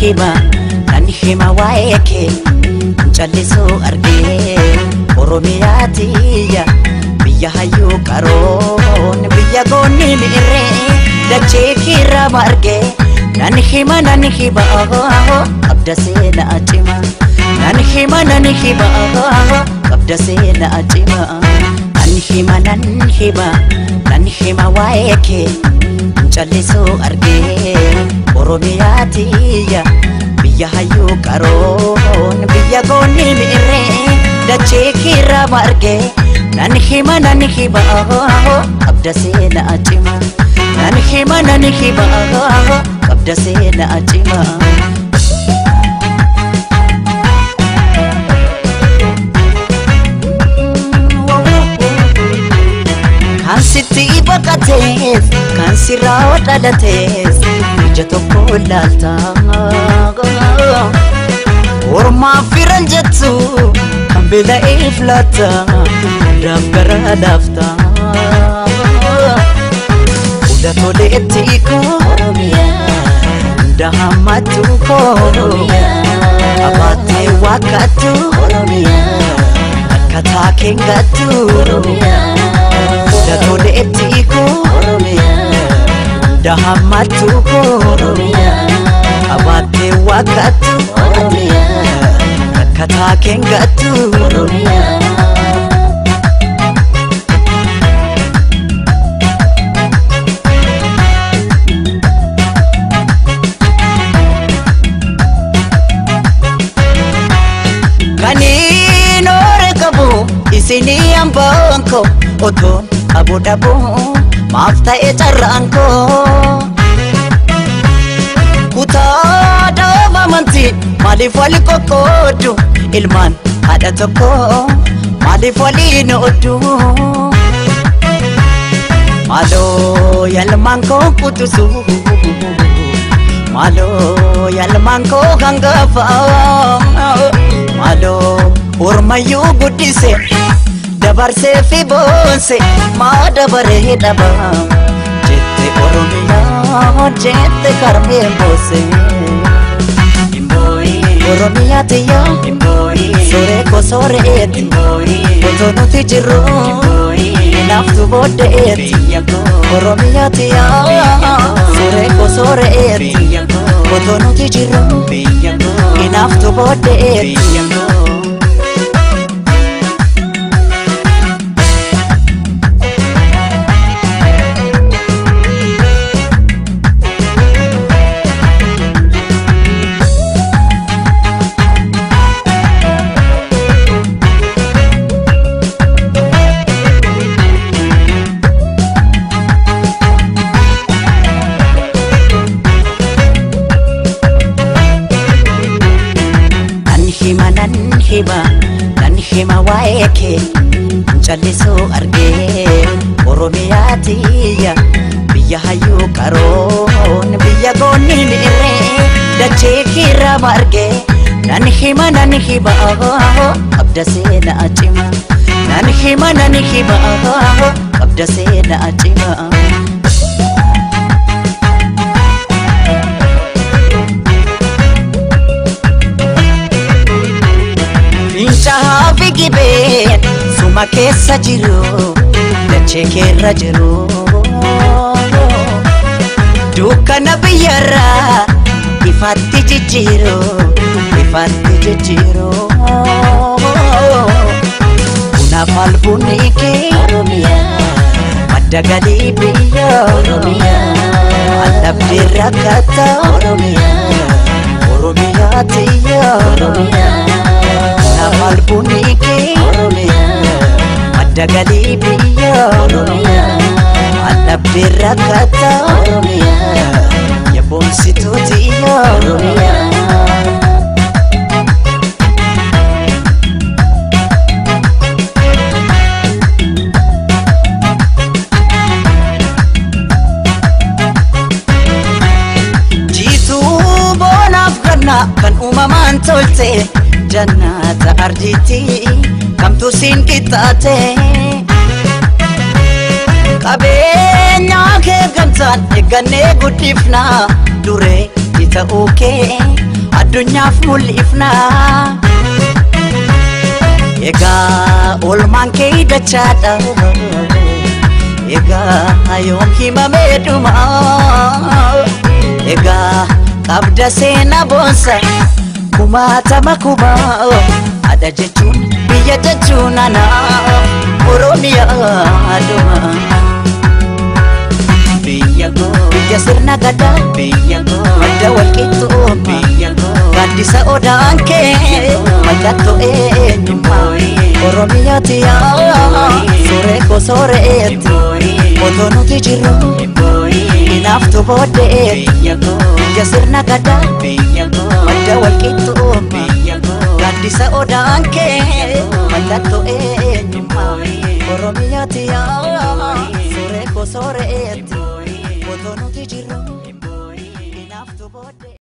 hima nan hima waa'ee kee callisuu argee Oromiyaa tiyya biyya hayyuu qaroon biyya goonni mi'irree dachee kiirra margee nan hima qabda seenaa cimaa nan hima qabda seenaa cimaa nan hima nan hima nan hima waa'ee kee callisuu argee Oromiyaa tiyya biyya hayyuu qaroon biyya goonni mi'irree dachee kiirra margee nan hima qabda seenaa cimaa nan hima qabda seenaa cimaa. Kan sitti baqatees kan sirraa dhalatees ija tokko laalta ormaaf firan jettu kan beela'eef laatta hundaaf gara laafta hunda toleetti koo hunda hammattu koo qabaattee waakkattu akkataa keengattu. Hunda toleetti koo hunda hammattu koo qabaattee waakkattu akkataa keengattu. Kaniin oore qabu isinii hambaan koo otoon qabu dhabuu maaf ta'e carraan koo. Kutaa dhaaba amantii maaliif wali qoqqooddu ilmaan haadha tokko maaliif waliin ooddu. Maaloo yalmaan koo qutusu maaloo yalmaan koo hangafa maaloo ormayyuu guddise dabarsee fi boonse maa dabaree dhaba jette Oromiyaa jette karmeen boose. Oromiyaa tiyya sooree koo sooreeti otoo nuti jirru naaftu booddeeti. Oromiyaa tiyya sooree koo sooreeti otoo nuti jirru naaftu booddeeti. Nan hima waa'ee kee callisuu argee Oromiyaa tiyya biyya hayyuu qaroon biyya goonni mi'irree dachee kiirra margee nan hima qabda seenaa cimaa nan hima qabda seenaa cimaa. Fincaa'aa fi gibeen suma keessa jiru dachee keerra jiru dukkana biyyarraa ifaatti jijjiiru ifaatti jijjiiru bunaaf albuunni kee madda galii biyya allabdee rakkata Oromiyaa tiyya. Bunaaf albuunni kee madda galii biyya allabdee rakkata yaboonsituu tiyya. Jiituu boonaaf ganna kan uumamaan tolte jannata arjiitti kamtu siin qixxaate. Qabeenyaa kee gamtaan eeggannee guddifnaa duree ta'uu kee Addunyaaf mul'ifna. Egaa oolmaan kee dachaadha. Egaa yoom himamee dhuma. Egaa qabda seenaa boonsa kumaatama kuma. Haadha jechuun biyya jechuun ana Oromiyaa dhuma. Biyya koo, Biyya sirna gadaa, biyya koo, madda walqixxummaa, biyya koo, gaaddisa odaan kee mallattoo eenyummaa. Oromiyaati yaa suuree koo sooreetti, otoo nuti jirru hinaaftu booddeetti. Biyya koo, Biyya sirna gadaa, biyya koo, madda walqixxummaa, biyya koo, gaaddisa odaan kee mallattoo eenyummaa. Oromiyaati yaa suuree koo sooreetti, otoo nuti jirru hinaaftu booddee.